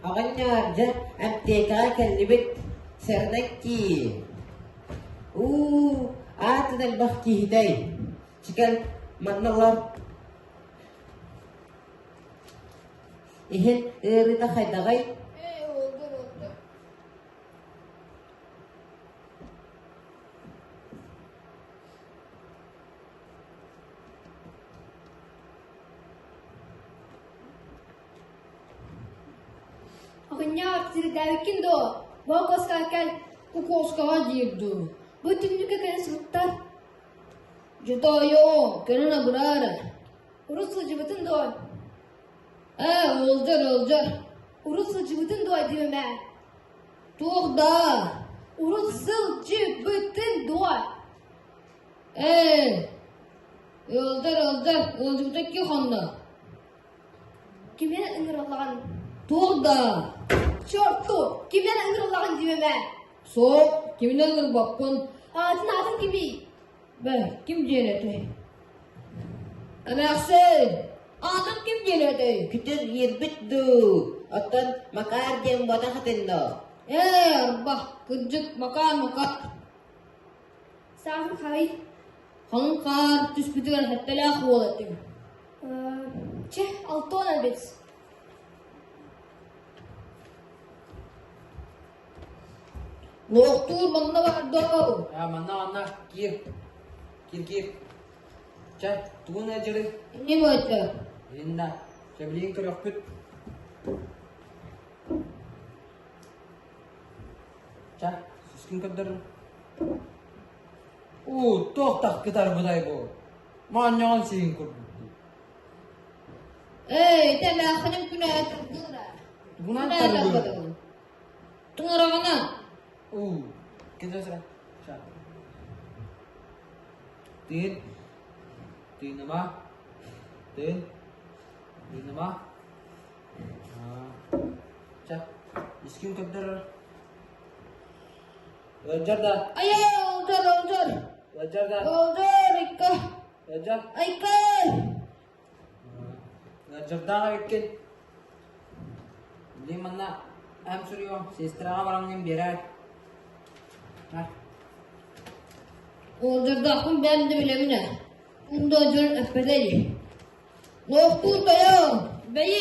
Оҕонньор, дьэ, аптекаҕа кэллибит, сэрэнэн киир. Уу, аатын элбэх киһитэй. Чикэл, манна олор. Иһин ыарыыта хайдаҕый? Ээ, уолгар уолга. Оҕонньор, сирдээбиккин дуо? Бу куоскаҕа кэл. Бу куоскаҕа диир дуу? Бу түннүккэ кэлэн суруттар. Дьэ тоойуом, кэлэн абыраа эрэ. Урут сылдьыбытын дуо? Ээ, ыалдьар, ыалдьар. Урут сылдьыбытын дуо диэм ээ. Туох даа? Урут сылдьыбытын дуо? Ээ, ыалдьар, ыалдьар, ыалдьыбыта икки хонно. Кимнэн ыҥырыллаҕын? Туох даа? Чорту, кимнэн ыҥырыллаҕын диэм ээ. Суох, киминэн ыҥырбаппын. Аатын аатын кимий? Бэ, ким диэн этэй? Эмээхсин, аатын ким диэн этэй? Күтүр иирбит дуу? Оттон Макар диэн буотах этин доо? Ээ, арба, кырдьык, Макар, Макар. Сааһын хай. Халыҥ хаар түспүтүгэр сэттэлээх уол этим. Чэ, алтон эбит. Луохтуур манна бар доо. Аа, манна манна киир. Киир киир. Чэ, тугун ыалдьарый? Инним ыалдьар. Инна, чэ билигин көрүөхпүт. Чэ, сискин көрдөр. Уу, туох тахкытарбытай бу? Моонньоҕон сиин курдук дии. Эй, ити эмээххиним күнэ тыргыыра. Тугунан Күнэ таргыыр? таргыдыгын. Тыҥыраҕына. Уу, киде сыра. Ща. Тыын. Тыыныма. Тыын. Тыыныма. Чэ, искин көрдөрөр. Ыалдьар да? Айа, ыалдьар, ыалдьар. Ыалдьар да? Ыалдьар, икка. Ыалдьар? Айка! Ыалдьардаах эбиккин. Билигин манна эм суруйуом, сестраҕа бараҥҥын биэрээр. Ыалдьардаахпын бэйэм да билэбин ээ. Кундо дьон эппэтэ дии. Луохтуур тойон, бэйи,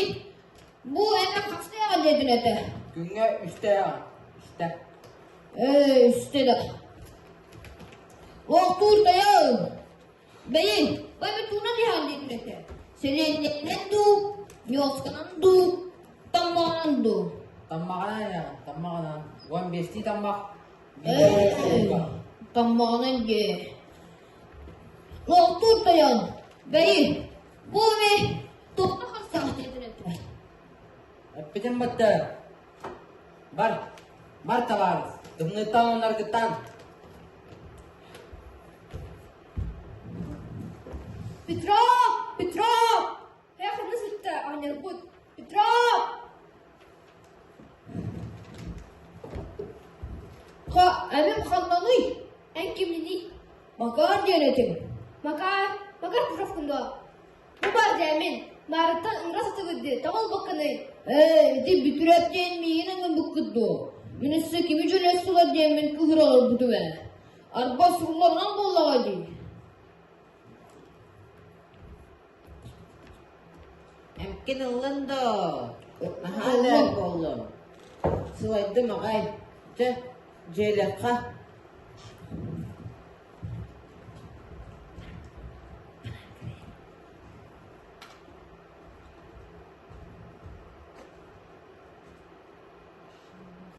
бу эмэ хастыаҕа диэтин этэ. Күҥҥэ үстэ үстэ. Ээ, үстэ да. Луохтуур тойон, бэйи, бу эмэ туунан иһэҕин диэтин этэ. Сэлиэнньэнэн дуу, ньуосканан дуу, таммаҕынан дуу. Таммаҕынан иһэҕин, таммаҕынан. Уон биэстии таммах. Ээ, таммаҕынан дии. Луохтуур тойон, бэйи, бу эми туохха харсаҕыт диэтин этэ. Эппитим батта. Бар, бар табаарыс, тымныыттан уоннаргыттан. Петров! Петров! Эх, ханна сытта, оҕонньорбут? Петров! Ха, эмим ханнаный? Эн кимниний? Макар диэн этим. Макар, Макар Петровкун дуо? Бу бар дьэ мин, маарыттан ыҥыра сатыыбыт дии, тоҕо ылбаккыный? Ээ, ити бүтүрээт диэн миигин ыҥырбыккыт дуо? Мин өссө кими дьөлөстүлэр диэммин кыһыра олорбутум ээ. Арба сурулларынан буоллаҕа дии. Эмкин ыллын доо? Наһаа да буоллум. Сылайдым аҕай. Чэ, дьиэлэххэ.